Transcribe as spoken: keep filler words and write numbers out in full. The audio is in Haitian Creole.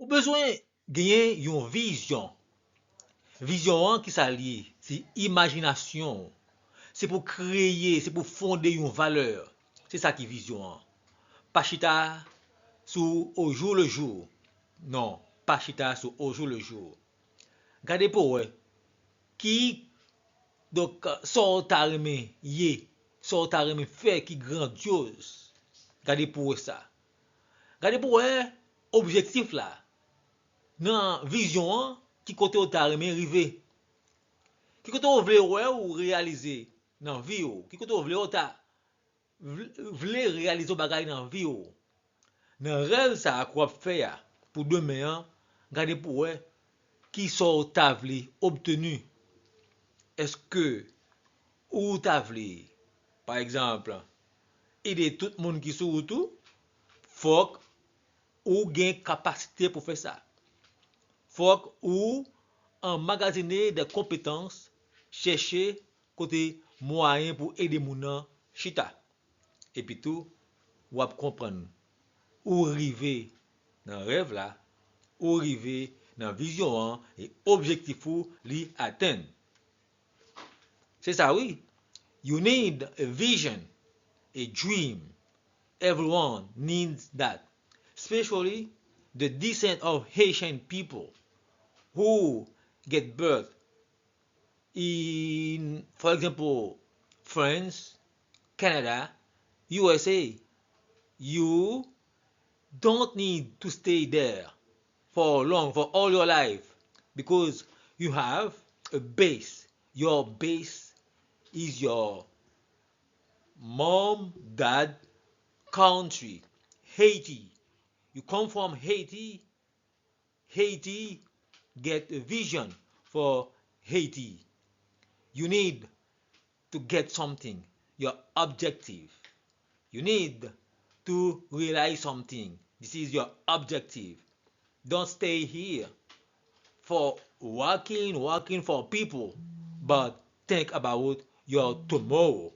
Ou bezwen genyen yon vizyon. Vizyon an, ki sa l ye? Se imajinasyon w. Se pou kreye, se pou fonde yon valè. Se sa ki vizyon an. Pa chita sou au jour le jour. Non, pa chita sou au jour le jour. Gade pou w wè ki, donk, sa w ta renmen ye, sa w ta renmen fè ki grandyoz. Gade pou w wè sa. Gade pou w wè objektif la. Nan vizyon an, ki kote w ta renmen rive? Ki kote w vle wè w reyalize nan vi w? Ki kote w vle w ta vle, vle reyalize yon bagay nan vi w? Nan rèv sa a ke w ap fè a pou demen an, gade pou w wè ki sa w ta vle obteni. Èske ou ta vle, pa egzanp, ede tout moun ki sou wout ou? Fòk ou gen kapasite pou fè sa. Fòk ou anmagazine de konpetans, chèche kote mwayen pou ede moun nan chita. Epi tou, w ap konprann ou rive nan rèv la, ou rive nan vizyon an e objektif ou li atenn. Se sa wi. You need a vision, a dream. Everyone needs that, especially the descent of Haitian people who get birth in, for example, France, Canada, U S A. You don't need to stay there for long, for all your life, because you have a base. Your base is your mom, dad, country, Haiti. You come from Haiti. Haiti get a vision for Haiti. You need to get something, your objective. You need to realize something. This is your objective. Don't stay here for working, working for people, but think about your tomorrow.